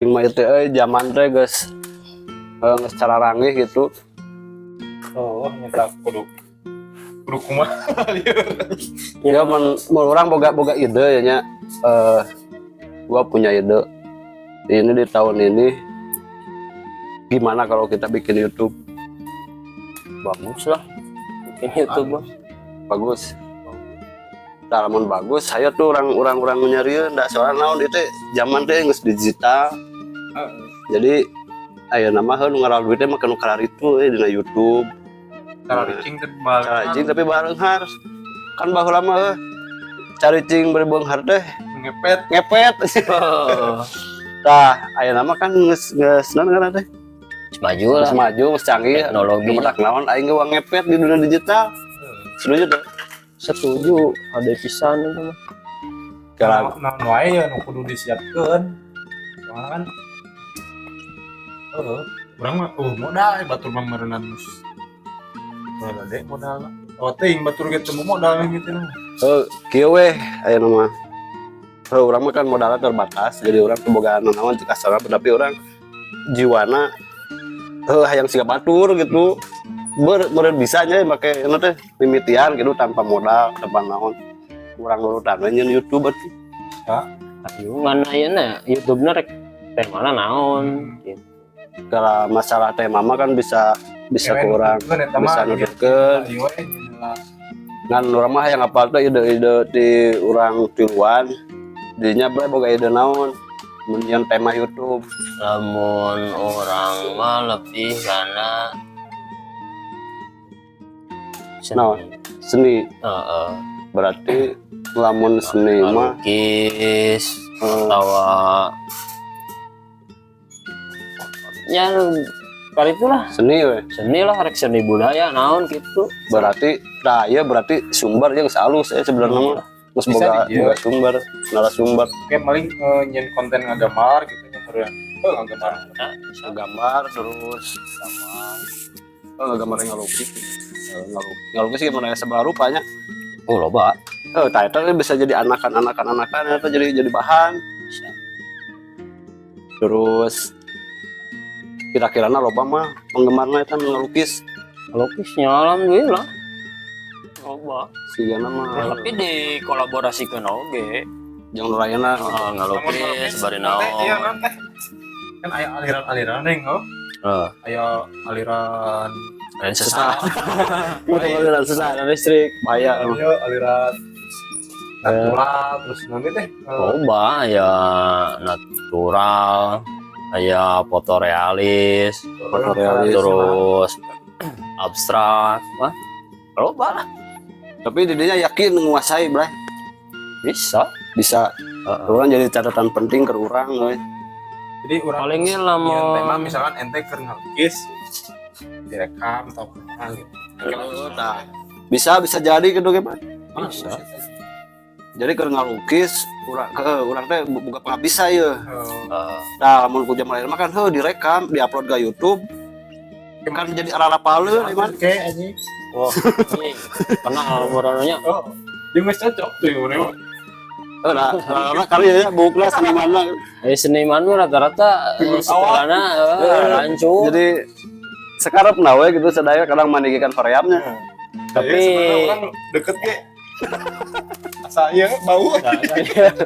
Mah itu zaman teh geus geus caranggih gitu. Oh, nyata kudu kudu kumaha lieur. Ya, mun mun urang boga boga ide ya nya, gua punya ide ini di tahun ini, gimana kalau kita bikin YouTube? Bagus lah bikin YouTube mah. Bagus. Tah, lamun bagus, saya tuh orang orang orang nyari ndak, soalnya naon, itu zaman teh geus digital. Jadi ayeuna mah nu ngaral duitnya mah nu kararitu dina YouTube. Caricing teh bareng. Caricing tapi bareunghar kan. Baheula mah caricing bari beunghar teh ngepet. Ngepet. Tah, ayeuna mah kan geus geus naon ngaranna teh? Maju lah. Geus maju, geus canggih. Teknologi. Geus naon aing ge uang ngepet di dunia digital. Setuju tuh? Setuju, ada pisan itu mah. Kalau Naon wae ya nu kudu disiapkeun. Soalnya kan heeh, urang mah modal, batur mah meureunan geus. Modal deh modal. Oh, teuing batur ge teu modal gitu mah. Kieu weh ayeuna mah. Urang mah kan modalnya terbatas, jadi urang teu boga naon cek kasarna, tapi urang jiwana hayang siga batur gitu. Ber meureun bisa nya make anu teh mimitian gitu tanpa modal, tanpa naon. Urang nurutan we nyieun YouTube atuh. Ayo, ngan ayeuna YouTube-na rek temana naon gitu. Kalau masalah tema mah kan bisa bisa ke urang bisa nuturkeun. Ieu we lah. Ngan urang mah yang apal teh ide-ide di urang tiluan dinya bae boga ide naon mun nyieun tema YouTube. Lamun urang mah lebih karena seni. Naon? Seni? Heeh. Berarti lamun seni mah ngalukis atau ya kali itulah. Seni we. Seni lah, rek seni budaya naon gitu. Berarti nah iya, berarti sumber yang halus ya sebenarnya mah geus Bisa boga di- boga sumber, narasumber. Kayak paling nyieun konten ngagambar gitu nya meureun. Oh, ngagambar. Nah, bisa. Gambar terus Sama. Oh, gambar ngalukis. Ngalukis gimana ya, seberapa rupanya. Oh, loba. Oh, tah eta bisa jadi anakan-anakan anakan itu jadi bahan. Bisa. Terus kira-kira loba mah penggemarna eta ngalukis? Ngalukisnya alhamdulillah loba. Sigana mah. Tapi dikolaborasikan oge. Jeung nu lainna. Ah, ngalukis bari naon. Iya kan teh. Kan aya aliran-aliran neng, oh. Heeh. Aya aliran Lain sesat. Aliran sesat. Aliran listrik. Bahaya. Iya, aliran natural terus nanti teh Loba ya, natural, aya fotorealis, Fotorealis. Terus abstrak, wah loba lah. Tapi didinya yakin menguasai, Bray? Bisa. Bisa. Heeh. Urang jadi catatan penting ke urang we. Jadi urang Palingnya nyieun lamun tema misalkan ente keur ngelukis direkam atau kumaha gitu. Oh, tah. Bisa bisa jadi gitu ge, Pak. Bisa. Jadi keur ngalukis urang ke urang teh boga pangabisa ye. Heeh. Nah, lamun ku zaman mah kan heuh direkam, diupload ke YouTube. Kan jadi ararapaleun iman. Kayak anjing. Wah, ini kenal orangnya. Oh, dia geus cocok tuh yang mana. Oh, nah, nah, kali ya buukna seniman. Seniman mah rata-rata sekolahna rancu. Jadi sekarang nawe gitu sadaya kadang mandikan horeamnya. Tapi- sebenarnya urang deket ge. Asa ieu bau.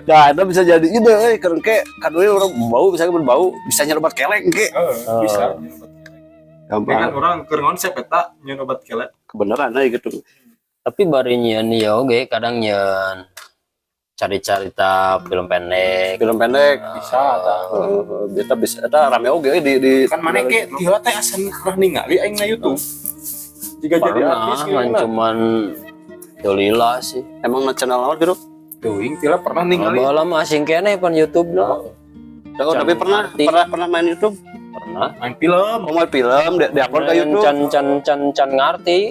Nah, itu bisa jadi ide euy, keur engke kadunya urang bau, bisa bau, bisa nyerobat kelek engke. Heeh, bisa nyieun obat kelek. Gampang. Kan urang keur konsep eta nyieun obat kelek. Kebenaran euy gitu. Tapi bari nyieun ieu oge, kadang nyieun cari-carita film pendek. Film pendek. Bisa tah. Heeh, eta bisa, eta rame oge di Kan maneh ge ti heula teh asa pernah ningali aing na YouTube. Jika jadi Pernah, artis gitu ngan nah. cuman teu lila sih. Emang channel naon gitu? Teuing tila pernah ningali. Baheula mah asing keneh pan YouTube na. Oh, tapi pernah Ngerti. Pernah pernah main YouTube? Pernah. Main film. Oh, main film di upload ke YouTube. Can can can can ngarti.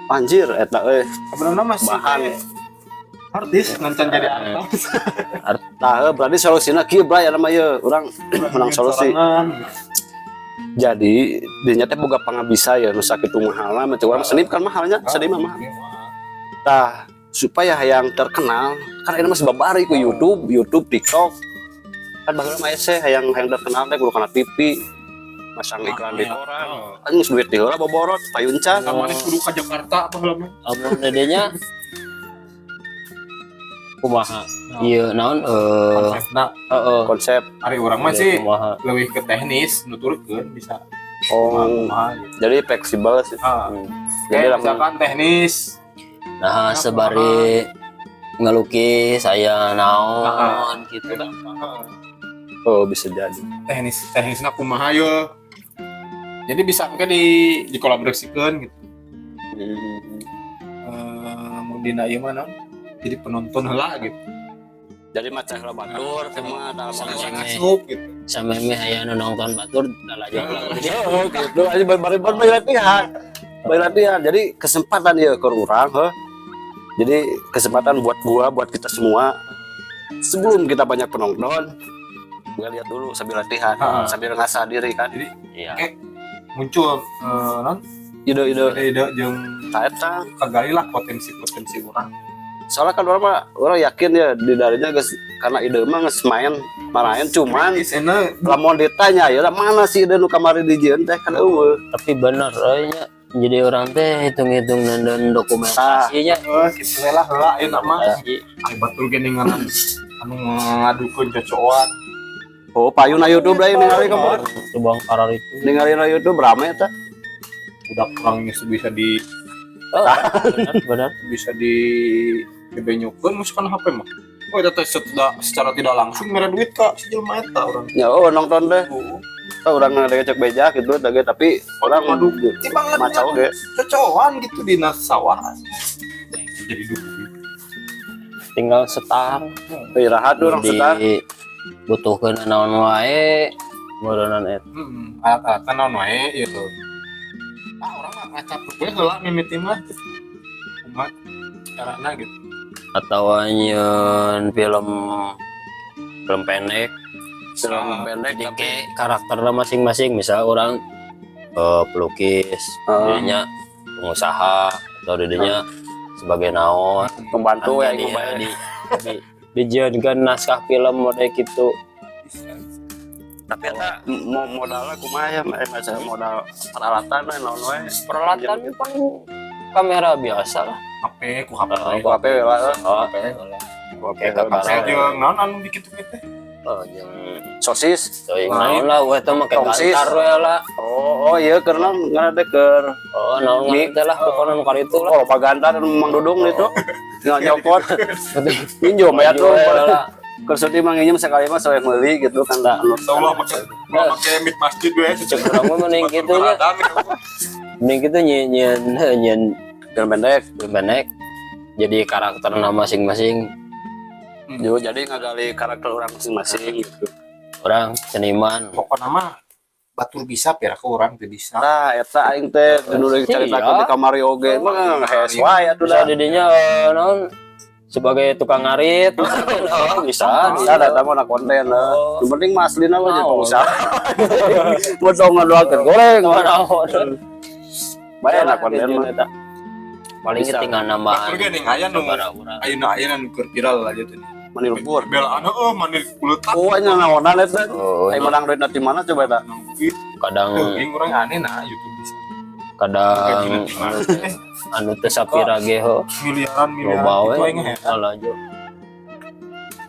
Anjir, eta euy. Sebenarnya masih Bahan. Artis ngan can jadi artis. Nah, berarti solusina kieu, Bray, ya nama ieu. Urang menang solusi. Sorangan. Jadi dinya teh boga pangabisa ya nu sakitu mahalna, mah urang seni kan mahalnya, seni mah mahal. Tah, supaya yang terkenal kan ini masih babari ku YouTube, YouTube, TikTok. Kan baheula mah hese hayang hayang terkenal teh kudu kana TV, masang iklan di koran. Anjing, duit di heula boborot payun can. Sama kudu ke Jakarta apa heula mah. Amun dedenya kumaha? Iya, naon Konsepna. Heeh. Konsep. Ari urang mah sih Kumaha? Lebih ke teknis, nuturkeun bisa Oh, kumaha gitu. Jadi fleksibel sih. Ah, Jadi kayak lamun misalkan teknis. Nah, sebari ngelukis saya naon gitu. Oh, bisa jadi. Teknis teknisnya kumaha yo. Jadi bisa mungkin dikolaborasikan gitu. Mun dina ieu mah naon? Jadi penonton heula gitu. Jadi macam heula batur semua dalam Sama. Bisa ngasup gitu. Sameme aya nu nonton batur lalajo. Oh, gitu aja baru baru baru latihan. Baru latihan. Jadi kesempatan ya ke urang, heh. Jadi kesempatan buat gua, buat kita semua. Sebelum kita banyak penonton, gua lihat dulu sambil latihan, sambil ngasah diri kan. Jadi Iya. muncul non Ide-ide ide jeung eta. Kagali lah potensi-potensi urang. Soalnya kan urang mah urang yakin ya di darinya geus, karena ide mah geus main marahin, cuman Is enak. Lamun ditanya ya mana sih ide nu kamari dijieun teh, kan euweuh. Tapi bener euy nya, jadi urang teh hitung-hitung dan dokumentasinya. Eh, kitu we lah heula ayeuna mah. Dokumentasi. Ai batur ge ningalan anu ngadukeun cocoan. Oh, payun na YouTube lah ningali kamu. Coba karar itu. Ningali na YouTube rame eta. Budak urang geus bisa di Oh, bener bener. Bisa di dibenyukeun geus kana HP mah. Oh, eta teh secara tidak langsung mere duit ka si jelema eta urang. Ya oh, nonton teh. Oh, Oh, urang ngedek cek beja gitu teh, tapi urang Waduh, timbang maca oge. Cocoan gitu di sawah. Jadi duit. Tinggal setar. Istirahat urang setar. Butuhkeun naon wae meureunnan eta. Alat-alatan naon wae ieu. Ah, urang mah ngacap we heula mimiti mah. Kumaha carana gitu. Atau nyieun film film pendek. Film pendek jadi tapi kayak karakternya masing-masing, misal urang pelukis, dirinya pengusaha, atau dirinya sebagai naon. Pembantu ya di, ieu bae. Di, dijieunkeun naskah film model gitu. Tapi eta mau modalnya kumaha ya, macam modal peralatan we naon we? Peralatan paling kamera biasa lah. HP ku HP. Oh, Ku HP we lah. Oh, HP. Ku HP. Kayak we. Saya jeung naon anu dikitu teh. Oh, jeung Sosis. teuing naon lah we teh make Tongsis. gantar we lah. Oh, oh iya, karena nggak ada keur Oh, naon Mik. teh lah, pokoknya nu itu lah. Oh, loba gantar Mang Dudung itu. Tinggal nyopot. Minjem ya tuh. Lah. Keur sedih mah nginjem sekali mah saya meuli gitu kan dah. Insyaallah make ulah make mic masjid we. Cek urang mah mending kitu nya. Mending kitu nyieun nyieun nyieun Film pendek. Film pendek jadi karakterna masing-masing. Jadi ngagali karakter urang masing-masing gitu. Urang seniman. Pokoknya mah batur bisa, pira ke urang teu bisa. Nah, eta aing teh nu dicaritakeun di kamari oge mah hees wae atuh Bisa dah. didinya naon sebagai tukang ngarit, oh, bisa. Bisa da eta mah na konten lah. Oh. Nu penting mah aslina mah jadi Naon. pengusaha. Mun tong ngadoakeun goreng. Naon. Bae na konten mah. Eta. Paling Bisa. tinggal nambahan Batur ge ning aya nu sabaraha urang. Ayeuna aya nu keur viral aja tuh. Mani lumpur. Belaan heueuh mani kuleutak. Oh, nya naonan eta. Oh, Aing menang duit di mana coba eta? Duit kadang teuing urang aneh nah YouTube bisa. Kadang Gajina di mana? Anu teh sapira ge ho. Miliaran miliaran Loba gitu we aing heran. lalajo.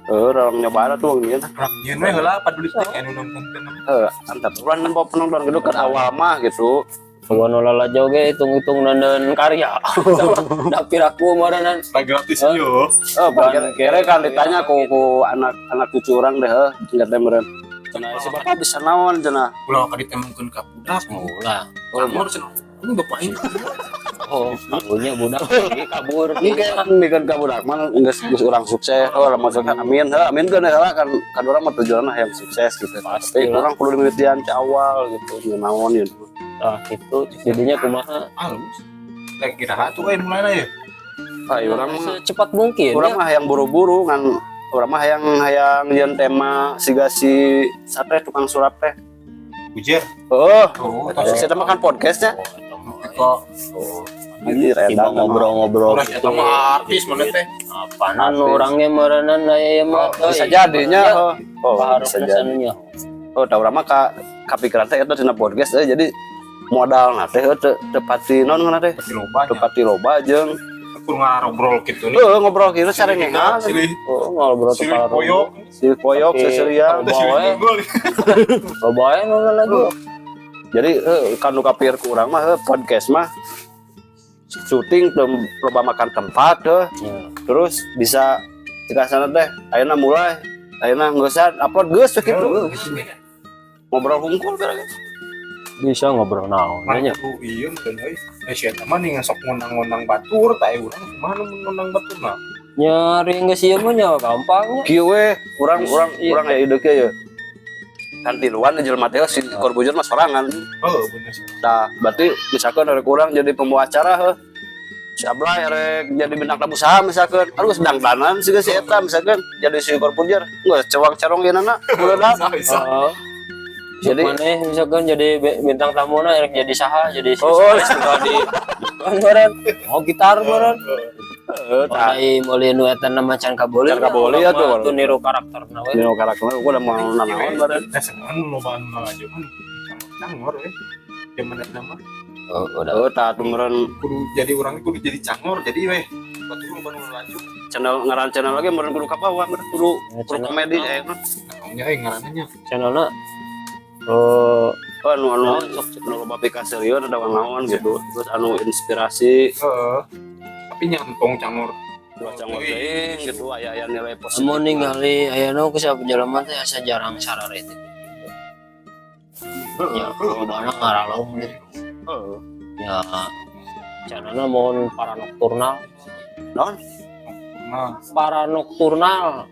Eh, urang nyoba tuh wong ieu. Urang nyieun we heula paduli teh anu nonton teh. Eh, antap urang nempo penonton gitu kan awal mah gitu. Kalau nu lalajo ge hitung-hitung dan karya. Da piraku meureunnan. Lah gratis Hah? yo. Eh, kira kira kan ditanya ku anak anak cucu urang deh, heuh, tingkat teh meureun. Cenah si bapak bisa naon cenah. Ulah ka ditembongkeun ka budak. Ulah. Amor cenah. Ini bapak ini. Oh, kaburnya budak lagi kabur. Ini kayak mikir ka budak mah geus geus urang sukses, oh maksudnya amin, heuh, amin kan heula kan kan urang mah tujuanna hayang sukses gitu. Pasti Tapi lah. urang kudu dimimitian ti awal gitu, naon gitu. Nah, itu jadinya kumaha? Halus. Lagi kira tuh euy mulai ya. Ah, urang mah Secepat mungkin. urang Ya. mah hayang buru-buru kan, urang mah hayang hayang nyieun tema siga si sate tukang sulap teh. Ujer. Oh, Oh, si eta mah kan podcastnya. Oh, eta mah. Eko. Oh. Anjir Tiba eta mah. ngobrol-ngobrol Urang eta mah artis mana teh. Apaan Artis. orangnya meureunan aya mah. Bisa jadinya. Oh, oh bisa Bisa jadi. Oh, tah urang mah ka kapikiran teh eta tina podcast teh, jadi modal na teh teu teu pati naon ngaranna teh? Pasti loba Teu nya. pati loba jeung Kudu ngarobrol kitu nih. heuh ngobrol kieu sarengehan. Silih Oh, ngobrol silih poyok. Silih poyok Tapi- seserian. Teh silih Bawa, eh. tunggul. Loba we nu lagi. Jadi kan nu kapir ku urang mah podcast mah syuting teu loba makan tempat heuh. Ya. Terus bisa jika sana teh ayeuna mulai ayeuna ngeusan upload geus we kitu. Ngobrol hungkul kira. Bisa ngobrol naon Mana nya. kudu ieu meureun euy. Eh si eta mah nih sok ngundang-ngundang batur tah urang kumaha nu ngundang batur nah. Nyari geus ieu mah nya gampang nya. Kieu we urang urang Iya. urang aya ide kieu ye. Kan tiluan jelema teh si Corbuzier mah sorangan. Oh, bener sih. Nah, berarti misalkan rek urang jadi pembawa acara heuh. Si Ablay rek jadi bintang tamu saha misalkan. Aduh sedang danan sih si eta misalkan jadi si Corbuzier. Geus cewang carong ieu na udah. Bisa, bisa. Heeh. Jadi- Jadi maneh misalkan jadi bintang tamu na rek jadi saha jadi si Oh, suka di kan meureun. Oh gitar meureun. Heeh, tah. Ai meuli nu eta nama can kaboli. Can kaboli atuh. Tuh niru karakterna we. Dino karakterna gua udah mau nanaon bareng. Eh sekarang loba anu ngalaju kan cangor eh. Zaman eta mah Oh, udah. Oh, tah atuh meureun kudu jadi urang kudu jadi cangor jadi weh. Batur loba nu ngalaju. Channel ngaran channel lagi meureun kudu ka bawah meureun kudu Ya, kudu channel- komedi eh mah. Naonnya euy ngaranna nya. Channelna oh Oh, anu anu naon sok anu loba pikaserion ada naon gitu. Terus anu inspirasi Heeh. Tapi nyantong cangor. ulah cangor teuing gitu aya aya nilai positif. Mun ningali ayeuna ku siapa jelema teh asa jarang sarare teh. Ya, lobana ngaralong gitu. Heeh. Ya, channelna mohon paranocturnal. Naon? Nah, Paranocturnal.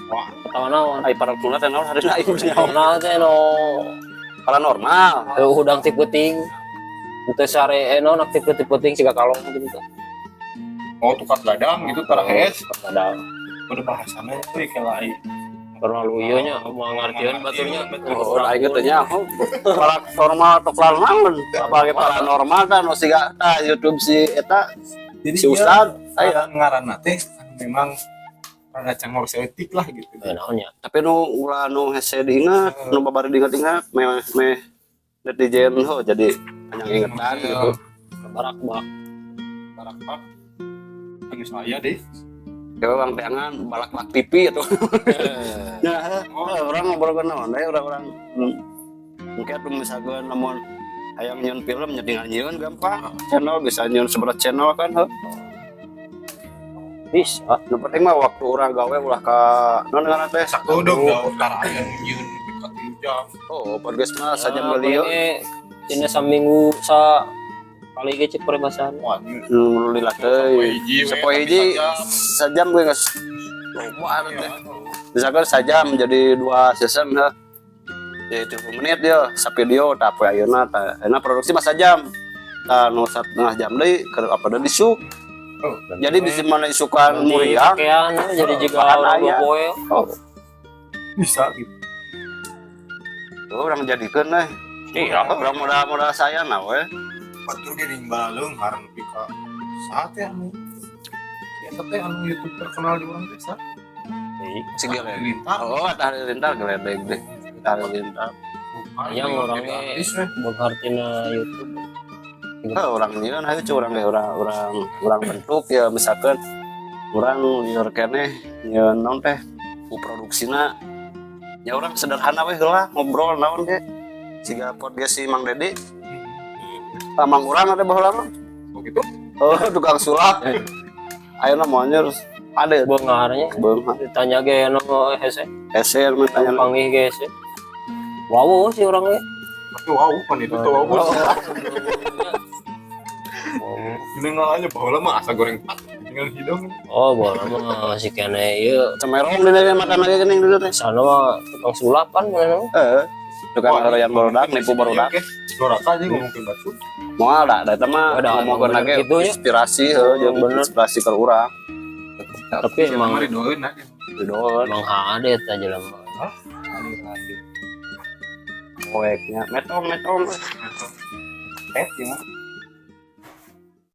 Wah. Ketawa naon? Ai paranormal teh naon harina aing teu nyaho. Paranormal teh no Paranormal. hudang ti peuting. Teu sare naon aktif ti peuting siga kalong gitu. Oh, tukar gadang gitu tara hees. Kadang Udah bahasana euy kela ai. terlalu ieu nya mau ngartieun baturnya. Oh, aing teh nyaho. Paranormal tok naon? Apalagi paranormal kan nu siga tah YouTube si eta Jadi si Ustad aya ngaranna teh anu memang rada cangor saeutik lah gitu. Eh, naon nya? Tapi nu ulah nu hese diingat, nu babari diingat-ingat meh meh netizen ho jadi banyak ingetan gitu. Barak bak. Barak pak. Anu saya deh. Ya orang teangan balak-balak TV atau ya oh, orang ngobrol ke naon deui orang-orang mungkin tuh misalkan namun hayang nyieun film nya tinggal nyieun gampang channel bisa nyieun seberat channel kan heuh. Bisa. Nu penting mah waktu orang gawe ulah ka naon ngaranna teh? Sakedeung da tara aya nu nyieun nepi ka 3 jam. Oh, podcast mah sajam Ya, beli paling dina saminggu sa kali ge cek peribahasaan. Wah, nu lila teuing. sapoe Sapoe hiji hiji we, tapi sajam gue geus loba sajam. Teh. Misalkan sajam jadi dua season heuh. Jadi 30 menit dia savideo tah poe ayeuna tah ayeuna produksi mah sajam. Tah nu setengah jam deui keur apa deui isuk. Oh, Jadi bisa mana isukan Di muriang. pakaian jadi jika Bahan orang aya. poe. Oh, bisa gitu. oh, orang jadikeun eh. Iya. Orang modal-modal saya nah we. Batur ge baleunghar nepi ka saat ya anu. Biasa teh anu YouTube terkenal di urang desa. Si geledek. Lintar. Oh, Atta Halilintar geledek deh. Atta Halilintar. Yang orangnya artis we. beunghar tina YouTube. Oh, orang nyieun hayu cu urang ge urang urang urang bentuk ya misalkan urang lieur keneh nyieun naon teh ku produksina ya urang sederhana we heula ngobrol naon ge siga podcast si Mang Dedi. Ah, Mang urang ada baheula mah. Oh gitu. Oh, tukang sulap. Ayeuna mah anjir ada Beungharnya beunghar. Ditanya ge anu hese. Hese mun tanya. Panggih ge hese. Wow sih orangnya. Tapi wow, pan itu tuh wow. Ini aja baheula mah asa goreng pat tinggal hidung. Oh, bola mah si kene ieu. Cemerong dina makan lagi geuning dulu teh. Sana mah tukang sulapan mana. Heeh. Tukang royan barudak nipu barudak. Doraka aja ngomongin batur. Moal da da eta mah Ada, ngomongkeun bener lagi gitu ya. Inspirasi heuh jeung Bener. Inspirasi ke urang. Tapi emang Mari doeun aja. Doon. Emang hade eta jelema. Poeknya metong metong. Eh, gimana?